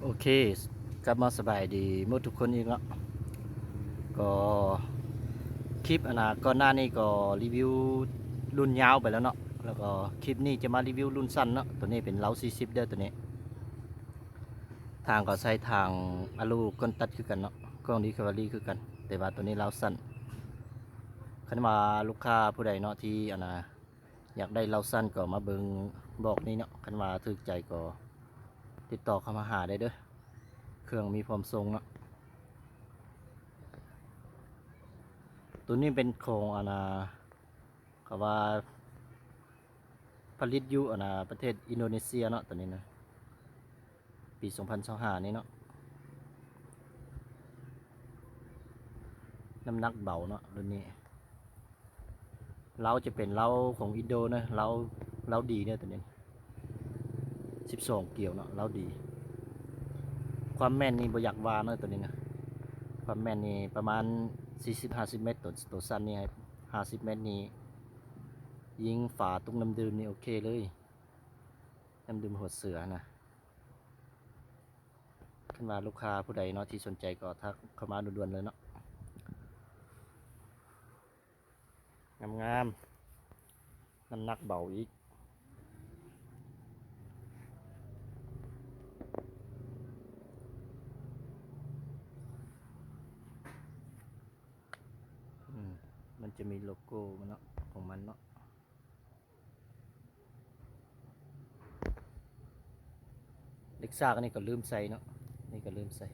ໂອເຄ ກັບມາສະບາຍດີໝົດທຸກຄົນອີກເນາະ. ກໍຄລິບອັນນ່າ ກ່ອນໜ້ານີ້ກໍຣີວິວລຸ້ນຍາວໄປແລ້ວເນາະ, ແລ້ວກໍຄລິບນີ້ຈະມາຣີວິວລຸ້ນສັ້ນເນາະ. ໂຕນີ້ເປັນເລົາສີ່ສິບເດີ ໂຕນີ້. ທາງກໍໃຊ້ທາງອາລູກອນຕັດຄືກັນເນາະ, ກ້ອງຣີຄາເວີຣີຄືກັນ, ແຕ່ວ່າໂຕນີ້ເລົາສັ້ນ. ຄັນວ່າລູກຄ້າຜູ້ໃດເນາະ ທີ່ອັນນ່າ ຢາກໄດ້ເລົາສັ້ນກໍມາເບິ່ງບລັອກນີ້ເນາະ. ຄັນວ່າຖືກໃຈກໍຕິດຕໍ່ເຂົ້າມາຫາໄດ້ເດີ, ເຄື່ອງມີພ້ອມສົ່ງເນາະ. ໂຕນີ້ເປັນຂອງອັນນ່າ ເຂົາວ່າຜະລິດຢູ່ອັນນ່າ ປະເທດອິນໂດເນເຊຍເນາະ ໂຕນີ້ນະ. ປີສອງພັນຊາວຫ້ານີ້ເນາະ. ນ້ຳໜັກເບົາເນາະ ລຸ້ນນີ້. ເລົາຈະເປັນເລົາຂອງອິນໂດເນາະ, ເລົາ ເລົາດີເນາະ ໂຕນີ້ ສິບສອງກຽວເນາະ, ເລົາດີ. ຄວາມແມ່ນນີ້ບໍ່ຢາກວ່າເນາະ ໂຕນີ້ນະ, ຄວາມແມ່ນນີ້ປະມານສີ່ສິບ ຫ້າສິບແມັດ, ໂຕ ໂຕສັ້ນນີ້ຫ້າສິບແມັດນີ້ ຍິງຝາຕຸກນ້ຳດື່ມນີ້ໂອເຄເລີຍ, ນ້ຳດື່ມຫົວເສືອນະ. ຄັນວ່າລູກຄ້າຜູ້ໃດເນາະ ທີ່ສົນໃຈກໍທັກເຂົ້າມາດ່ວນໆເລີຍເນາະ. ງາມໆ ນ້ຳໜັກເບົາອີກ. ອືມ ມັນຈະມີໂລໂກ້ມັນເນາະ ຂອງມັນເນາະ. ເຫຼັກສາກອັນນີ້ກໍລືມໃສ່ເນາະ, ນີ້ກໍລືມໃສ່.